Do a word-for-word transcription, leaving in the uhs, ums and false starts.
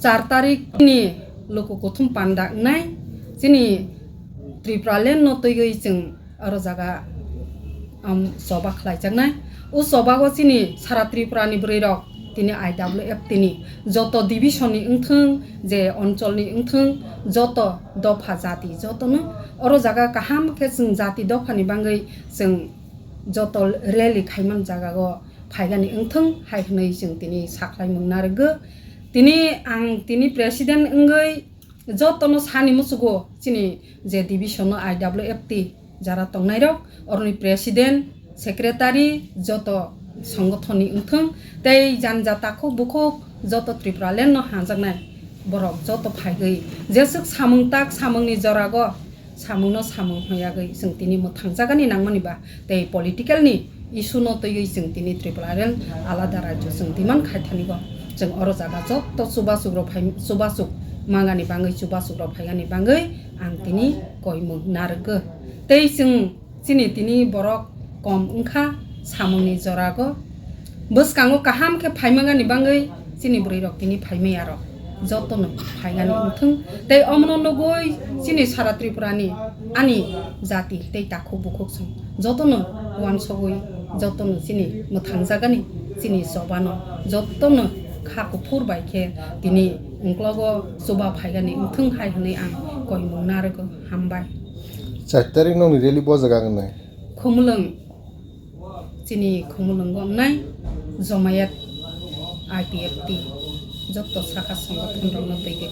Char tarik ni luku kuthum panda wngnai chini Tripura land no twiwi chwng oro jaga, um, choba khlaijaknai. O choba o chini sara Tripura ni bwrwi rok tini I W F T ni joto division ni wngthwng, je onchol ni wngthwng, joto dopha jati joto no oro jaga kaham khe chwng jati dopha ni bangwi chwng joto rally khaiman jaga o phaigani wngthwng hai hwnwi chwng tini sakhlaimung narwgo. Tini ang tini president wngwi jotono sani muchugo chini je division no I W F T jara tongnairok, oroni president, secretary, joto songothonni wngthwng, tei jani ja takhuk bukhuk joto Tripura land no hanjaknai borok joto phaigwi jeswk samung tak samungni jorago samungno samung hwnwi agwi chwng tini mwthangjagani nangmani ba tei political ni issue no twiwi chwng tini Tripura land alada rajyo chwng demand khaithanigo. Chwng oro jaga joto chubasuk rok phai, chubasuk mangani bangwi, chubasuk rok phaigani bangwi ang tini koimung narwgo. Tei chwng chini tini borok kom wngkha samungni jorago. Bwskango kaham khe phaimangani bangwi chini bwrwi rok tini phaimaya rok jotono phaigani wngthwng. Tei omono nugwi chini sara Tripura ni ani jati tei takhuk bukhuk chwng jotono uansugwi jotono chini mwthangjagani chini chobano jotono kha kuphur bai khe tini ungklogo chuba phaigani wngthwng hai hwnwi ang koimung narwgo. Hambai. Char tarik nokni rally bo jaga wngnai. Khumulwng, chini Khumulwngo wngnai Jomayat I P F T joto sakha songothon rokno twiwi.